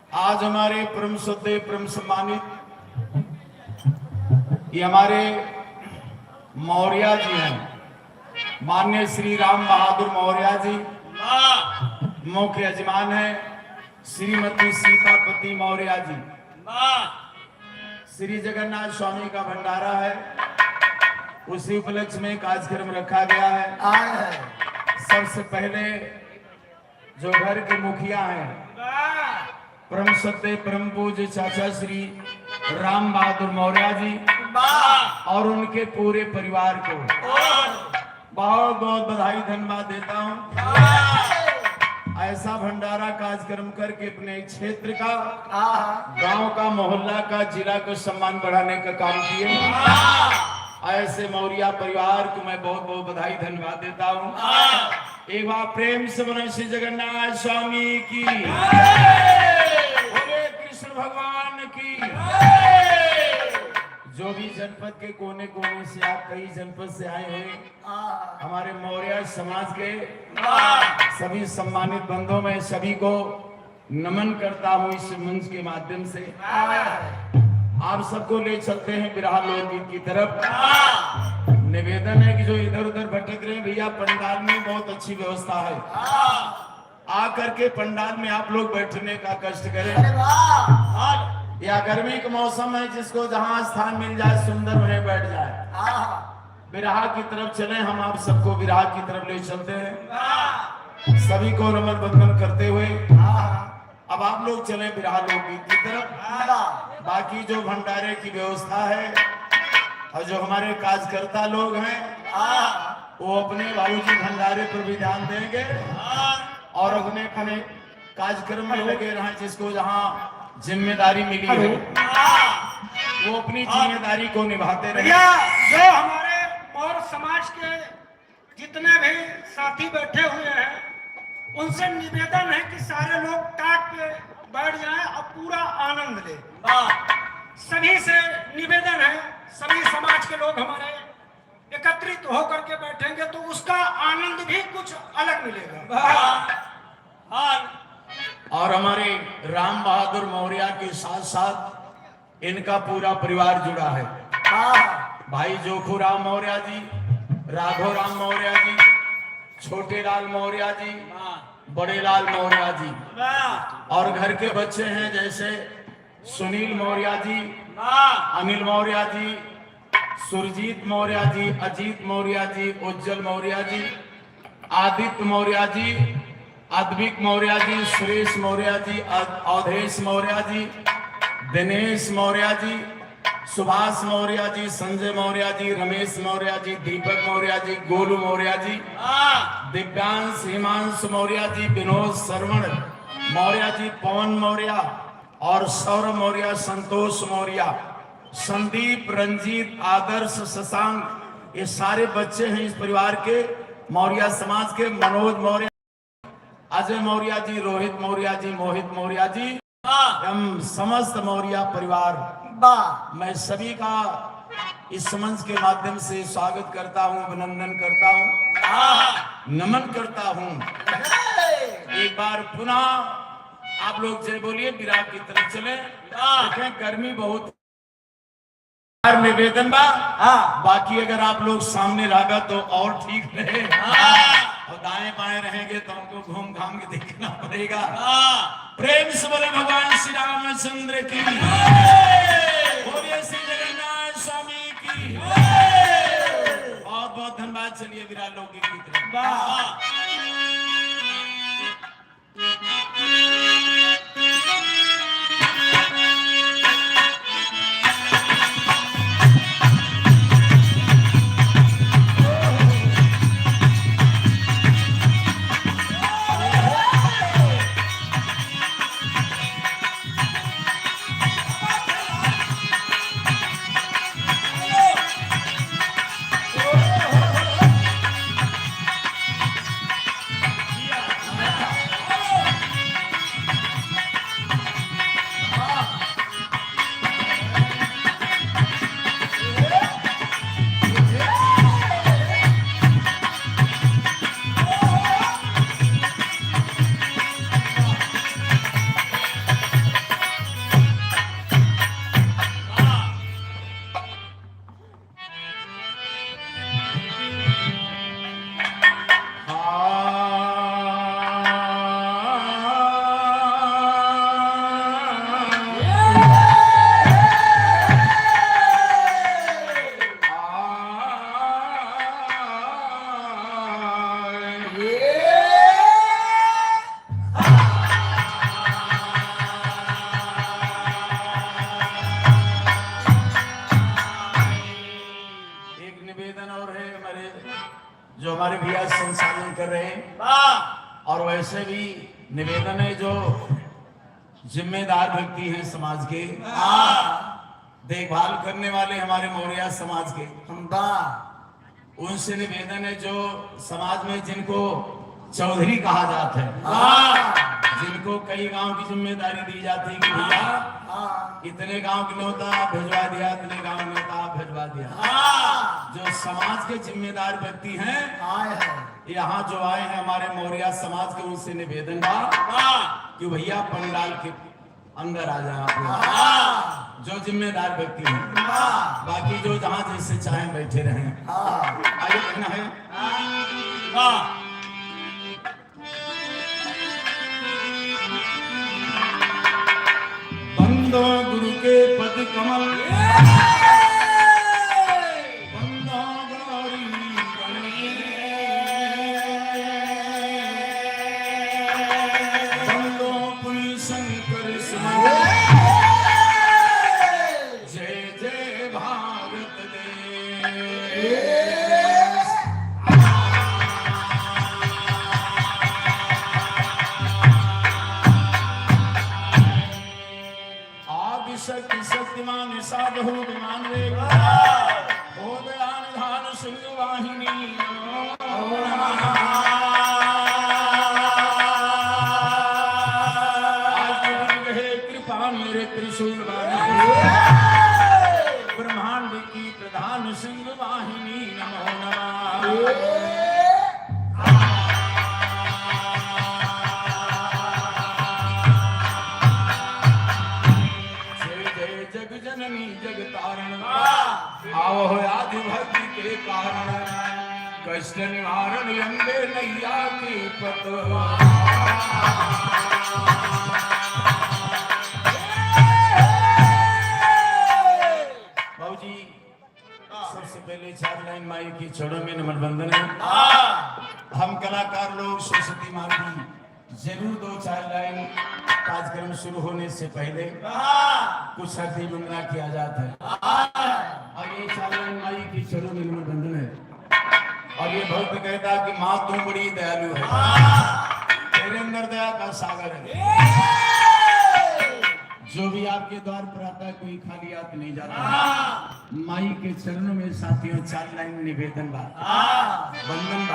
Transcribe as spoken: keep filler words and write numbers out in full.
आज हमारे परम श्रद्धेय, परम सम्मानित, ये हमारे मौर्या जी हैं, माननीय श्री राम बहादुर मौर्या जी, वाह। मुख्य यजमान हैं श्रीमती सीतापति मौर्या जी। वाह। श्री जगन्नाथ स्वामी का भंडारा है, उसी उपलक्ष्य में कार्यक्रम रखा गया है। आए हैं। सबसे पहले जो घर के मुखिया हैं, वाह। परम श्रद्धेय परम पूज्य चाचा श्री राम बहादुर मौर्या जी, वाह। और उनके पूरे परिवार को, वाह। बहुत बहुत बधाई, धन्यवाद देता हूँ। वाह। ऐसा भंडारा कार्यक्रम करके अपने क्षेत्र का, आहा। गांव का, मोहल्ला का, जिला का सम्मान बढ़ाने का काम किए। वाह। ऐसे मौर्या परिवार को मैं बहुत बहुत बधाई, धन्यवाद देता हूँ। वाह। एक बार प्रेम से बोलें श्री जगन्नाथ स्वामी की, बोले कृष्ण भगवान की। जो भी जनपद के कोने कोने से आप कई जनपद से आए हैं, हाँ। हमारे मौर्या समाज के, हाँ। सभी सम्मानित बंधुओं, मैं सभी को नमन करता हूँ इस मंच के माध्यम से। हाँ। आप सबको ले चलते हैं बिरहा लोकगीत की तरफ। हाँ। निवेदन है कि जो इधर उधर भटक रहे हैं भैया, पंडाल में बहुत अच्छी व्यवस्था है, हाँ। आ करके पंडाल में आप लोग बैठने का कष्ट करें। अरे वाह। हाँ। या गर्मी का मौसम है, जिसको जहाँ स्थान मिल जाए सुंदर, वहीं बैठ जाए। हाँ। बिरहा की तरफ चलें, हम आप सबको बिरहा की तरफ ले चलते हैं। हाँ। सभी को नमन वंदन करते हुए, हाँ। अब आप लोग चलें बिरहा लोकगीत की तरफ। हाँ। बाकी जो भंडारे की व्यवस्था है और जो हमारे कार्यकर्ता लोग हैं, हाँ। वो अपने बाबूजी भंडारे पर भी ध्यान देंगे, हाँ। और अपने अपने कार्यक्रम में लगे रहें, जिसको जहाँ जिम्मेदारी मिली हो, वो अपनी जिम्मेदारी को निभाते रहें। भैया, जो हमारे मौर्य समाज के जितने भी साथी बैठे हुए हैं, उनसे निवेदन है कि सारे लोग ताक पे बैठ जाएं और पूरा आनंद लें। वाह। सभी से निवेदन है, सभी समाज के लोग हमारे एकत्रित होकर के बैठेंगे तो उसका आनंद भी कुछ अलग मिलेगा। हाँ। हाँ। और हमारे राम बहादुर मौर्या के साथ साथ इनका पूरा परिवार जुड़ा है। हाँ। भाई जोखू राम मौर्या जी, राघव राम मौर्या जी, छोटे लाल मौर्या जी, हाँ। बड़े लाल मौर्या जी, हाँ। और घर के बच्चे हैं जैसे सुनील मौर्या जी, वाह। अनिल मौर्या जी, सुरजीत मौर्या जी, अजीत मौर्या जी, उज्जवल मौर्या जी, आदित्य मौर्या जी, अद्विक मौर्या जी, सुरेश मौर्या जी, अ-, अवधेश मौर्या जी, दिनेश मौर्या जी, सुभाष मौर्या जी, संजय मौर्या जी, रमेश मौर्या जी, दीपक मौर्या जी, गोलू मौर्या जी, वाह। दिव्यांश, हिमांशु मौर्या जी, विनोद श्रवण मौर्या जी, पवन मौर्या, और सौरभ मौर्या, संतोष मौर्या, संदीप, रंजीत, आदर्श, शशांक, ये सारे बच्चे हैं इस परिवार के, मौर्या समाज के। मनोज मौर्या, अजय मौर्या जी, रोहित मौर्या जी, मोहित मौर्या जी, हाँ। हम समस्त मौर्या परिवार, वाह। मैं सभी का इस मंच के माध्यम से स्वागत करता हूँ, अभिनंदन करता हूँ, हाँ। नमन करता हूँ। हे। एक बार पुनः आप लोग जय बोलिए, विराट की तरफ चले। वाह। देखें, गर्मी बहुत। यार, निवेदन बा, हाँ। बाकी अगर आप लोग सामने रहा तो और ठीक रहे। हाँ। और दाएं बाएं रहेंगे तो हमको घूम घाम के देखना पड़ेगा। हाँ। प्रेम से बोले भगवान श्री रामचंद्र की। बोलिए श्री जगन्नाथ स्वामी की। बहुत बहुत धन्यवाद। चलिए विराट लोकगीत की तरफ। वाह। ऐसे भी निवेदन है, जो जिम्मेदार व्यक्ति हैं समाज के, हाँ। देखभाल करने वाले हमारे मौर्या समाज के, हम बा। उनसे निवेदन है, जो समाज में जिनको चौधरी कहा जाता है, हाँ। जिनको कई गांव की जिम्मेदारी दी जाती है कि भैया, हाँ। इतने गांव की न्योता आप भिजवा दिया, इतने गांव की न्योता आप भिजवा दिया। हाँ। जो समाज के जिम्मेदार व्यक्ति हैं, आए हैं। यहाँ जो आए हैं हमारे मौर्या समाज के, उनसे निवेदन बा, हाँ। कि भैया पंडाल के अंदर आ जाए आप लोग। हाँ। जो जिम्मेदार व्यक्ति हैं। हाँ। बाकी जो जहाँ जैसे चाहें बैठे रहें। हाँ। आगे कहना है। हाँ। बंदो गुरु के पद कमल। बंदो गौरी गणेश। बंदो पुनि शंकर सुमन। जय जय भारत देश। आदिशक्ति शक्तिमान साधु विमान वेग। हो दयान धान सिंह वाहिनी नमो नमः। आज गुरु है कृपा मेरे त्रिशूल वाले। ब्रह्मांड की प्रधान सिंह वाहिनी नमो नमः। जय जय जग जननी जग तारण। आओ हो आदि भक्ति के कारण। कष्ट निवारण अम्बे नैया के पतवार। बाबूजी, सबसे पहले चार लाइन माई के चरणों में नमन वंदन है। हाँ। हम कलाकार लोग सरस्वती माँ की जरूर दो चार लाइन कार्यक्रम शुरू होने से पहले हाँ। कुछ हार्दिक वंदना किया जाता है। हाँ। और ये चार लाइन माई के चरणों में नमन वंदन है। और ये भक्त कहता कि माँ तू बड़ी दयालु है, हाँ। तेरे अंदर दया का सागर है। जो भी आपके द्वार पर आता है, कोई खाली हाथ नहीं जाता। हाँ। माई के चरणों में साथियों, चार लाइन निवेदन बा। हाँ। वंदन